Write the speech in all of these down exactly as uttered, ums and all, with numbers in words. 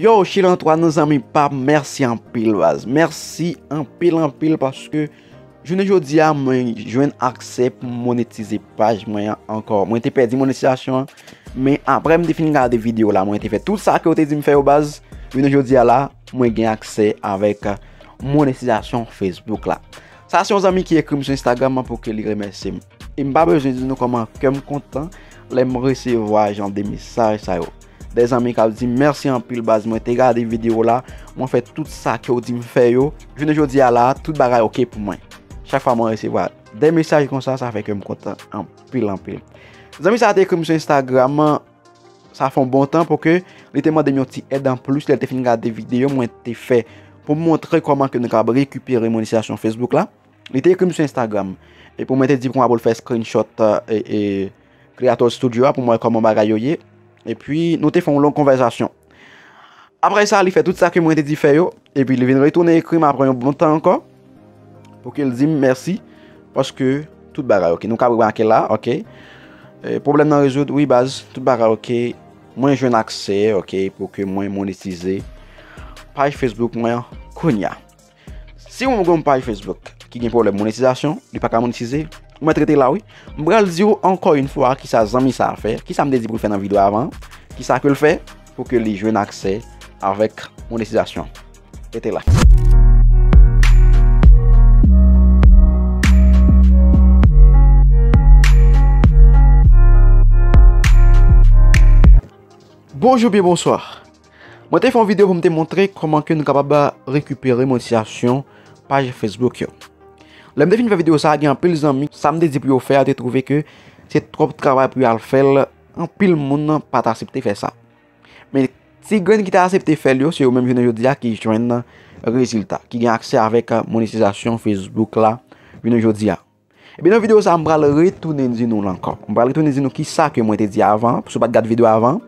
Yo, Chil Antoine, zanmi pa m, mèsi anpil, baz. Mèsi anpil, anpil, paske jounen jodi a, mwen jwenn aksè pou m monetize paj mwen an ankò. Mwen te pèdi monetizasyon an, men apre m te fin gade videyo la, mwen te fè tout sa ke yo te di m fè yo, baz. Jounen jodi a la, mwen gen aksè avèk monetizasyon Facebook la. Sa se yon zanmi ki ekri m sou Instagram pou ke li remèsye m. E m pa bezwen di nou kòman kè m kontan lè m resevwa jan de mesaj sa yo. De zanmi k ap di m, "Mèsi anpil, baz, mwen te gade videyo w la, mwen fè tout sa ke w di m fè yo. Jounen jodi a la, tout bagay oke pou mwen." Chak fwa mwen resevwa de mesaj konsa, sa fè kè m kontan anpil, anpil. Zanmi sa a te ekri m sou Instagram, sa fè yon bon tan, pou ke li te mande m yon ti èd anplis lè l te fin gade videyo mwen te fè pou m montre kòman ke nou kapab rekipere monetizasyon Facebook la. Li te ekri m sou Instagram. E pou mwen te di pou mwen pou l fè screenshot, e, e, Creator Studio a pou m wè kòman bagay yo ye. Epi nou te fè yon long konvèsasyon. Apre sa, li fè tout sa ke mwen te di fè yo. Epi li vin retounen ekri m apre yon bon tan ankò. Pou ke l di m mèsi. Paske tout bagay oke. Nou ka remake la, oke. E, pwoblèm nan rezoud, wi baz, tout bagay oke. Mwen jwenn aksè, oke, pou ke mwen monetize paj Facebook mwen an kounye a. Si w gen yon paj Facebook ki gen pwoblèm monetizasyon, li pa ka monetize, ou mèt rete la wi. M pral di w ankò yon fwa kisa zanmi sa a fè, kisa m te di pou l fè nan videyo avan, kisa ke l fè pou ke li jwenn aksè avèk monetizasyon. Rete la. Bonjou byen bonswa. Mwen te fè yon videyo pou m te montre kòman ke nou kapab rekipere monetizasyon paj Facebook yo. Lè m te fin fè videyo sa a, gen anpil zanmi, sa m te di pou yo fè a, yo te twouve ke se twòp travay pou y al fè l, anpil moun pa t aksepte fè sa. Men ti grenn ki te aksepte fè l yo, se yo menm jounen jodi a ki jwenn rezilta, ki gen aksè avèk monetizasyon Facebook la jounen jodi a. Ebyen, nan videyo sa a, m pral retounen di nou l ankò. M pral retounen di nou kisa ke mwen te di avan, si w pa t gad videyo avan.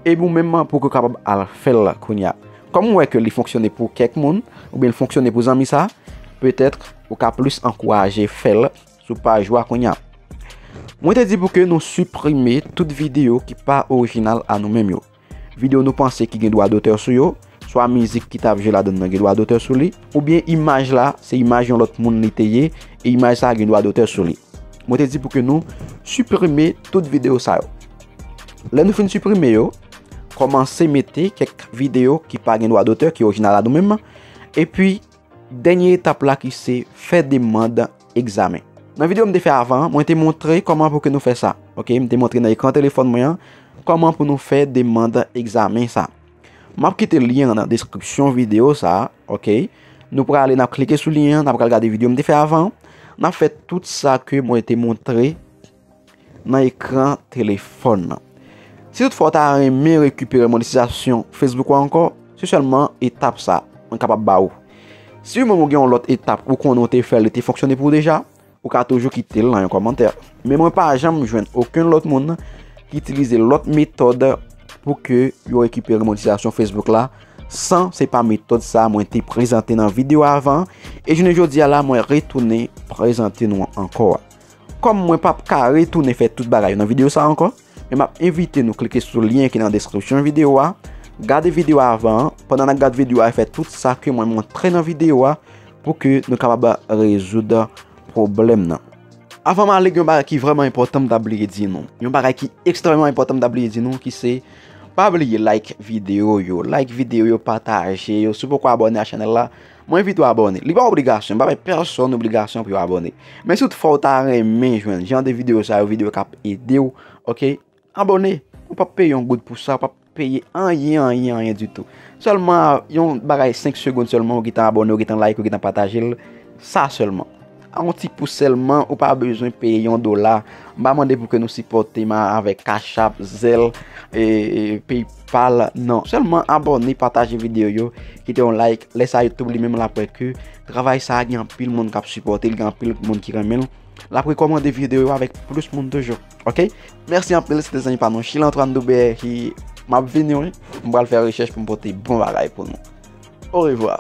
Epi ou menm, pou ke w kapab al fè l kounye a. Kòm m wè ke li fonksyone pou kèk moun, oubyen l fonksyone pou zanmi sa, petèt ou ka plis ankouraje fè l sou paj ou a kounye a. Mwen te di pou ke nou siprime tout videyo ki pa orijinal a nou menm yo. Videyo nou panse ki gen dwa dotè sou yo, swa mizik ki t ap jwe ladan nan gen dwa dotè sou li, oubyen imaj la, se imaj yon lòt moun li te ye, e imaj sa a gen dwa dotè sou li. Mwen te di pou ke nou siprime tout videyo sa yo. Lè nou fin siprime yo, kòmanse mete kèk videyo ki pa gen dwa dotè, ki orijinal a nou menm, epi dènye etap la ki se fè demann egzamen. Nan videyo m te fè avan an, mwen te montre kòman pou ke nou fè sa. Oke, m te montre nan ekran telefòn mwen an kòman pou nou fè demann egzamen sa. M ap kite lyen an nan deskripsyon videyo sa a, oke? Nou prale, n ap klike sou lyen an, n ap pral gade videyo m te fè avan an. N ap fè tout sa ke mwen te montre nan ekran telefòn nan. Si toutfwa w ta renmen rekipere monetizasyon Facebook ou ankò, se sèlman etap sa a mwen kapab ba ou. Si ou menm ou gen yon lòt etap ou konnen w te fè l, li te fonksyone pou ou deja, ou ka toujou kite l nan yon kòmantè. Men mwen pa janm jwenn okenn lòt moun ki itilize lòt metòd pou ke yo rekipere monetizasyon Facebook la, san se pa metòd sa a mwen te prezante nan videyo avan, e jounen jodi a la, mwen retounen prezante nou ankò a. Kòm mwen p ap ka retounen fè tout bagay yo nan videyo sa a ankò, men m ap envite nou klike sou lyen ki nan deskripsyon videyo a, gade videyo avan an, pandan n ap gade videyo a, fè tout sa ke mwen montre nan videyo a, pou ke nou kapab rezoud pwoblèm nan. Avan m ale, gen yon bagay ki vrèman enpòtan m ta bliye di nou. Yon bagay ki ekstrèmman enpòtan m ta bliye di nou, ki se, pa bliye like videyo yo. Like videyo yo, pataje yo. Si w poko abòne a chanèl la, mwen envite w abòne. Li pa obligasyon, m pa bay pèsonn obligasyon pou yo abòne. Men si toutfwa w ta renmen jwenn jan de videyo sa yo, videyo k ap ede w, oke? Abòne. Ou p ap peye yon goud pou sa, ou p ap peye anyen, anyen, anyen ditou. Sèlman yon bagay senk segonn sèlman, ou gentan abòne, ou gentan like, ou gentan pataje l. Sa sèlman. A yon ti pous sèlman, ou pa bezwen peye yon dola. M pa mande pou ke nou sipòte m avèk Cash App, Zelle, e, e, PayPal, non. Sèlman abòne, pataje videyo yo, kite yon like. Lè sa YouTube li menm l ap wè ke travay sa a gen anpil moun k ap sipòte l, gen anpil moun ki renmen l. L ap rekòmande videyo yo avèk plis moun toujou. Oke? Mèsi anpil, se te zanmi pa nou, Chil Antoine Doubert, ki m ap vini, wi. M pral fè rechèch pou m pote bon bagay pou nou. Orevwa.